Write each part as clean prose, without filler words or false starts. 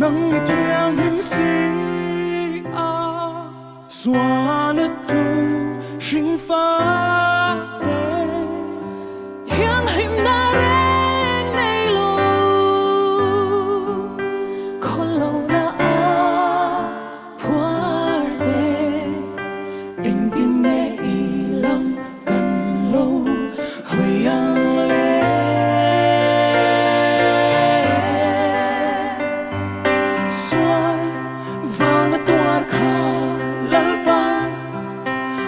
Nang i thianghlim si a, sual a tlu hring fate. Thianghlimna reng nei lo, khawlona a phuar te. Engtin nge i lam kan lo hawi ang le? Sual vang a tuar kha Lalpa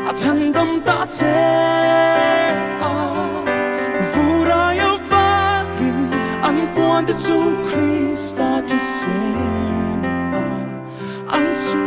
a chhandam ta che a, Vurai a varin an puan te chu Krista thisen a an su.